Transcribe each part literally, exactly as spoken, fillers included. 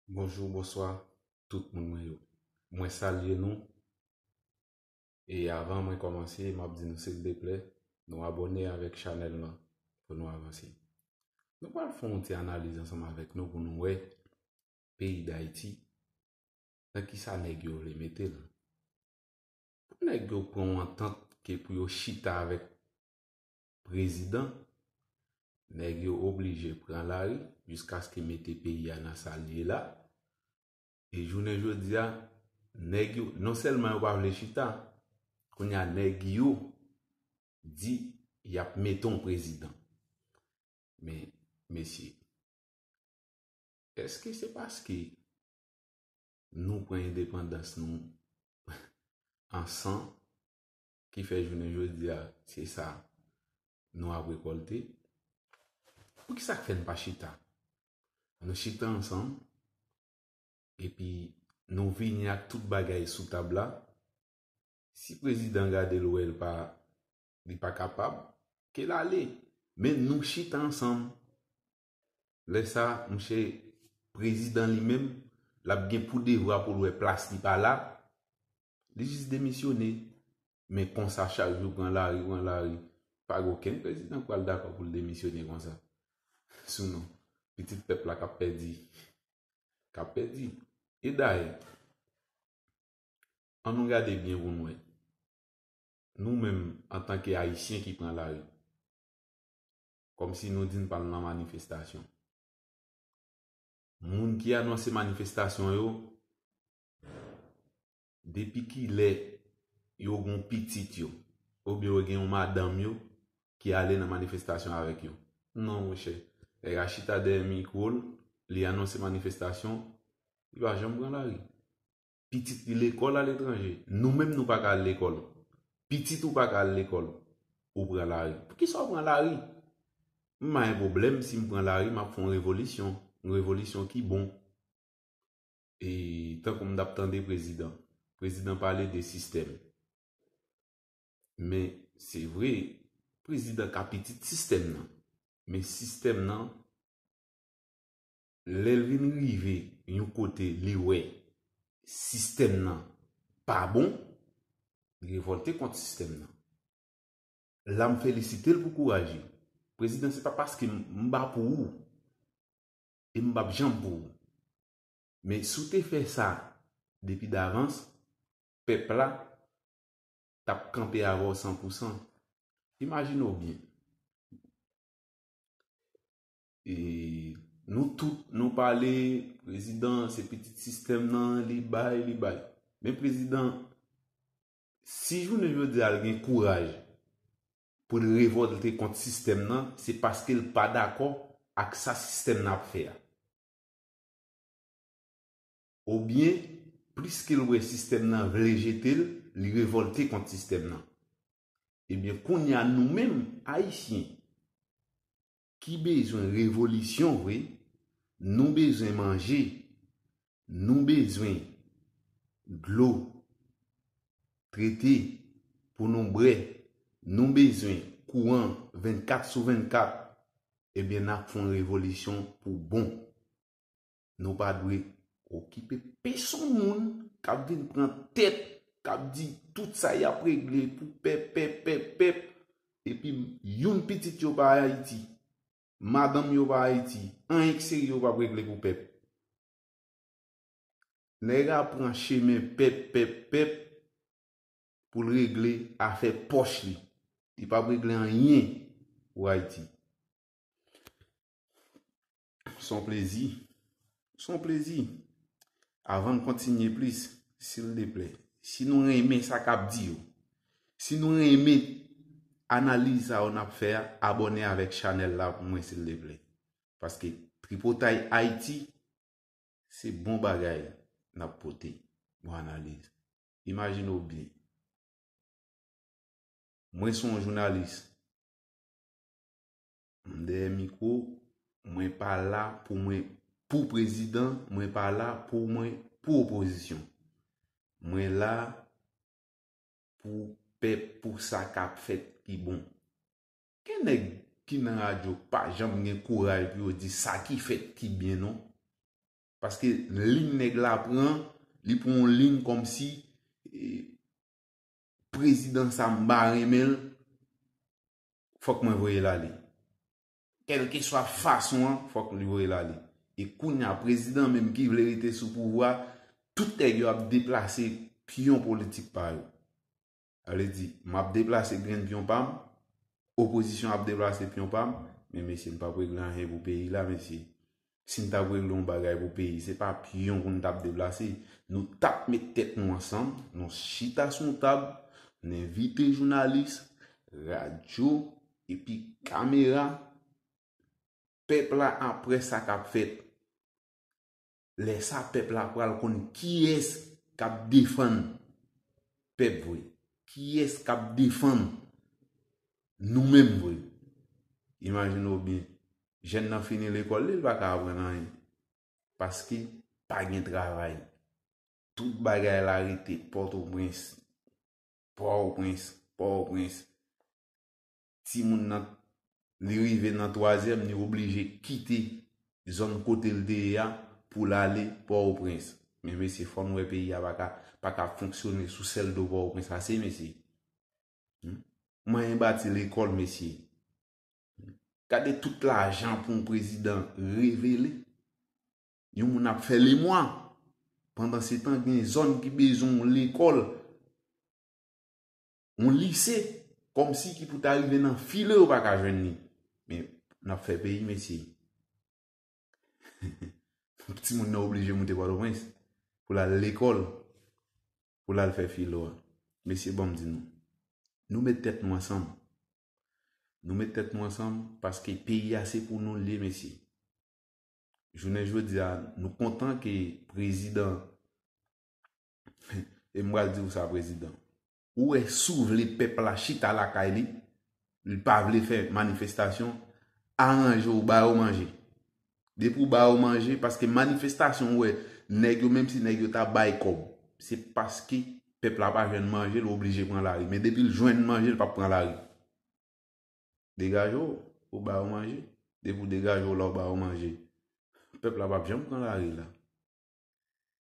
Bonjou, bonswa, tout moun mwen yo. Mwen salye nou. E avan mwen kòmanse, m ap di nou silvouplè, nou abòne avèk chanèl lan pou nou avanse. Nou pral fè yon ti analiz ansanm avèk nou pou nou wè peyi Dayiti, nan kisa nèg yo vle mete l. Pou nèg yo pran yon antant ke pou yo chita avèk prezidan, nèg yo oblije pran lari jiskaske mete peyi a nan sa l ye la. E jounen jodi a, nèg yo, non sèlman yo pa vle chita, kounye a nèg yo di y ap mete yon prezidan. Men, mesye, èske se paske nou pran endepandans nou an san ki fè jounen jodi a, se sa nou ap rekòlte? Poukisa k fè n pa chita? Nou chita ansanm, epi nou vini ak tout bagay sou tab la. Si prezidan gade l wè l pa, li pa kapab, ke l ale. Men nou chita ansanm. Lè sa, monchè, prezidan li menm, l ap gen pou devwa pou l wè plas li pa la. Li jis demisyone. Men konsa, chak jou pran lari, pran lari. Pa gen okenn prezidan k pral dakò pou l demisyone konsa. Sou non. Pitit pèp la k ap pèdi. K ap pèdi. E dayè, ann nou gade byen pou n wè. Nou menm, antanke Ayisyen ki pran lari, kòmsi nou di n pa al nan manifestasyon. Moun ki anonse manifestasyon yo, depi kilè yo gen pitit yo, oubyen yo gen yon madanm yo ki ale nan manifestasyon avèk yo? Non, monchè. Nèg a chita dèyè mikwo l, li anonse manifestasyon, li pa janm pran lari. Pitit li lekòl aletranje. Nou menm nou pa ka al lekòl. Pitit ou pa ka al lekòl. Ou pran lari. Poukisa w pran lari? M pa gen pwoblèm si m pran lari, m ap fè yon revolisyon. Yon revolisyon ki bon. E tankou m t ap tande prezidan. Prezidan pale de sistèm. Men, se vre, prezidan ka pitit sistèm nan. Men sistèm nan, lè l vin rive yon kote, li wè sistèm nan pa bon, li revòlte kont sistèm nan. La, m felisite l pou kouraj li. Prezidan, se pa paske m, m pa pou ou, e m p ap janm pou ou. Men si w te fè sa depi davans, pèp la t ap kanpe avè w san pou san. Imajine w byen. E nou tout, nou pale, prezidan se pitit sistèm nan, li bay, li bay. Men prezidan, si jounen jodi a l gen kouraj pou l revòlte kont sistèm nan, se paske l pa dakò ak sa sistèm nan ap fè a. Oubyen, pliske l wè sistèm nan vle jete l, li revòlte kont sistèm nan. Ebyen, kounye a nou menm, Ayisyen, ki bezwen revolisyon vre, nou bezwen manje, nou bezwen dlo trete pou nou bwè, nou bezwen kouran vennkat sou vennkat, ebyen, n ap fè yon revolisyon pou bon. Nou pa dwe okipe pèsonn moun k ap vin pran tèt, k ap di tout sa y ap regle pou pèp, pèp, pèp, pèp, epi youn pitit yo pa Ayiti, madanm yo pa Ayiti, anyen k serye yo p ap regle pou pèp. Nèg a pran chemen pèp, pèp, pèp pou l regle afè pòch li. Li p ap regle anyen pou Ayiti. Se yon plezi. Se yon plezi. Avan n kontinye plis, sildeplè, si nou renmen sa k ap di yo, si nou renmen analiz sa yo n ap fè a, abòne avèk chanèl la pou mwen, sildeplè. Paske Tripotay Ayiti, se bon bagay n ap pote, bon analiz. Imajine w byen. Mwen se yon jounalis. M dèyè mikwo, mwen pa la pou mwen, pou prezidan, mwen pa la pou mwen, pou opozisyon. Mwen la pou pèp, pou sa k ap fèt ki bon. Gen nèg ki nan radyo pa janm gen kouraj pou yo di sa ki fèt ki byen non. Paske liy nèg la pran, li pran yon liy kòmsi, e, prezidan sa m pa renmen l, fòk mwen voye l ale. Kèlkeswa fason an, fòk li voye l ale. E kounye a, prezidan menm ki vle rete sou pouvwa, tout nèg yo ap deplase pyon politik pa yo. Sa vle di, m ap deplase grenn pyon pa m, opozisyon ap deplase pyon pa m, men mesye, m p ap regle anyen pou peyi la, mesye. Si n t ap regle yon bagay pou peyi, se pa pyon pou n t ap deplase. Nou t ap met tèt nou ansanm, nou chita sou yon tab, n envite jounalis, radyo, epi kamera, pèp la apre sa k ap fèt. Lè sa, pèp la pral konn kiyès k ap defann pèp vre. Kiyès k ap defann nou menm vre. Imajine w byen, jèn nan fini lekòl li, li pa ka aprann anyen. Paske pa gen travay. Tout bagay la rete Pòtoprens. Pòtoprens, Pòtoprens. Timoun nan, li rive nan twazyèm, li oblije kite zòn kote l te ye a pou l ale Pòtoprens. Men mesye, fò n wè peyi a pa ka, pa ka fonksyone sou sèl do Pòtoprens ase, mesye. Hmm? Manyen bati lekòl, mesye. Gade tout lajan pou yon prezidan revele. Yon moun ap fè lemwa. Pandan se tan, gen zòn ki bezwen yon lekòl, yon lise, kòmsi ki pou ta rive nan file, yo pa ka jwenn li. Men, n ap fè peyi, mesye. Timoun nan oblije moute Pòtoprens pou l al lekòl, pou l al fè filo a. Mesye, ban m di nou, nou met tèt nou ansanm. Nou met tèt nou ansanm paske peyi a se pou nou l ye, mesye. Jounen jodi a, nou kontan ke prezidan, e m pral di w sa, prezidan. Ou wè, si w vle pèp la chita lakay li, li pa vle fè manifestasyon, aranje w, ba yo manje. Depi w ba yo manje, paske manifestasyon, ou wè, nèg yo, menm si nèg yo ta bay kòb, se paske pèp la pa jwenn manje, l oblije pran lari. Men depi l jwenn manje, l p ap pran lari. Degaje w, ou ba yo manje. Depi w degaje w la, ou ba yo manje. Pèp la p ap janm pran lari la.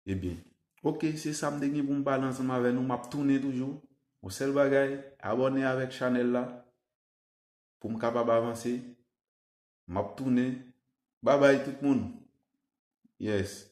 Ebyen, oke, se sa m te gen pou m pale ansanm avè nou. M ap tounen toujou. Yon sèl bagay, abòne avèk chanèl la pou m kapab avanse. M ap tounen. Babay tout moun. Yes.